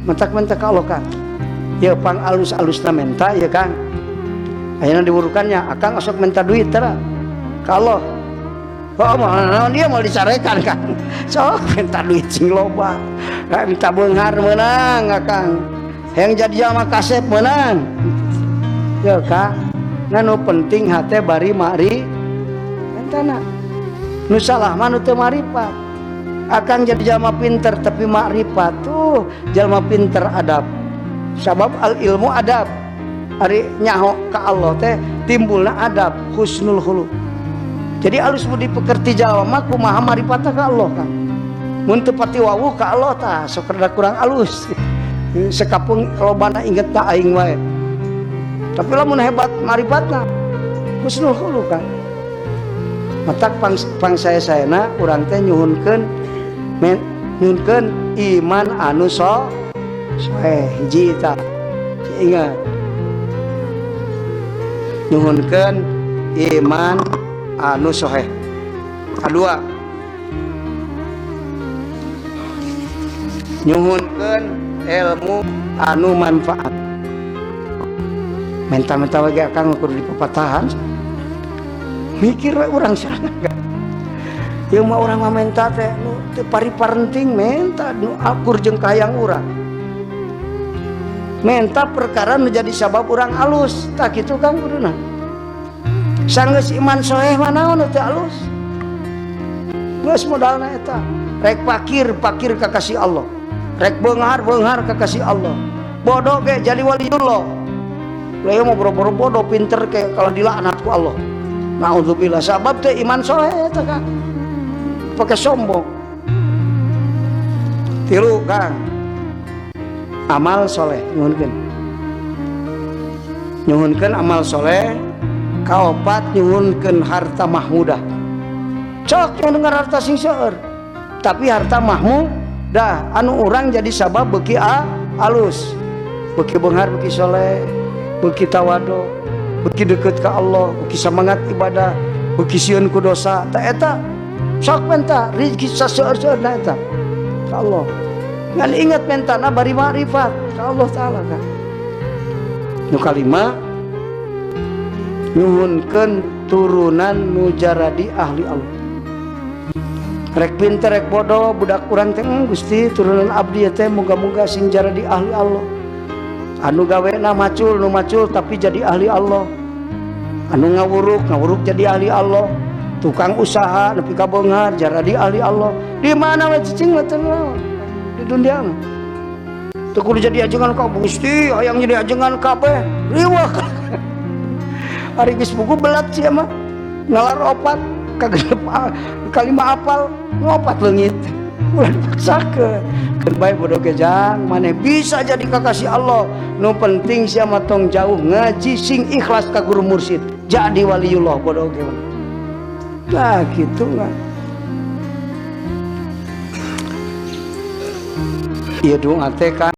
Mentak-mentak ka Allah Kang. Ya pang alus-alusna menta ya Kang. Ayeuna diwurukannya akang osok minta duit tara ka Allah. Oh, mau dia mau dicarekan Kang. Sok minta duit sing loba. Minta beunghar meunang akang. Yang jadi jalma kasep meunang. Ya Kang. Nah nu penting hate bari mari mentana. Nu salah mah nu teu marifat. Akang jadi jalma pinter tapi makrifat tuh jalma pinter adab. Sabab al ilmu adab. Ari nyaho ka Allah teh timbulna adab husnul khuluq. Jadi alus budi pekerti jalma mah kumaha maripatna ka Allah Kang. Mun teu pati wawuh ka Allah tah sok rada kurang alus. Sekapung lobana inget ta aing wae. Tapi lamun hebat maripatna husnul khuluq Kang. Matak pang saya-sayana urang teh nyuhunkeun nyuhunkeun iman anu soeh hiji tah. Ingat. Nyuhunkeun iman anu soheh. Kedua, nyuhunkeun ilmu anu manfaat. Menta-menta we ge akang kudu dipapatahan. Mikir we urang sana. Ieu mah urang mah menta teh nu teu pari-parenting menta nu akur jeung kahayang urang. Menta perkara nu jadi sabab urang alus. Tah kitu Kang kuduna. Sanggeus iman soheh mah naon teu alus. Geus modalna eta. Rek pakir, pakir kakasih Allah. Rek beunghar, beunghar kakasih Allah. Bodoh ge jadi waliullah. Lah ieu mah boro-boro bodoh pinter ke kalau dilaknat ku Allah. Naudzubillah sabab teh iman soheh eta Kang. Pakai sombong. Tilu Kang. Amal soleh nyuhunkeun. Nyuhunkeun amal soleh. Kaopat nyuhunkeun harta mahmudah. Cok nyuhunkeun harta sing seueur. Tapi harta mahmudah anu urang jadi sabab beuki alus. Beuki beunghar, beuki soleh, beuki tawadu, beuki deukeut ka Allah, beuki semangat ibadah, beuki sieun ku dosa. Ta eta sok menta rezeki saseueur-seueurna eta ka Allah. Ngan ingat mentana bari makrifat ka Allah Taala kan. Nu kalima nyuhunkeun turunan nu jaradi ahli Allah. Rek pinter rek bodoh budak urang teh Gusti turunan abdi teh moga-moga sing jaradi ahli Allah. Anu gawena macul nu macul tapi jadi ahli Allah. Anu ngawuruk ngawuruk jadi ahli Allah. Tukang usaha nepi ka beunghar jaradi ahli Allah. Di mana we cicing mah teu naon di dunia mah. Teu kudu jadi ajengan ka Gusti, hayang jadi ajengan kabeh. Riweuh. Ari geus buku belat sia mah. Ngalar opat kagenep kalima apal ngopat leungit. Ulah dipaksakeun. Keun bae bodoh ge jang maneh bisa jadi kakasih Allah. Nu penting sia mah tong jauh ngaji sing ikhlas ka guru mursyid. Jadi waliullah bodoh ge mah. Nah gitu mah. Ieu doa teh kan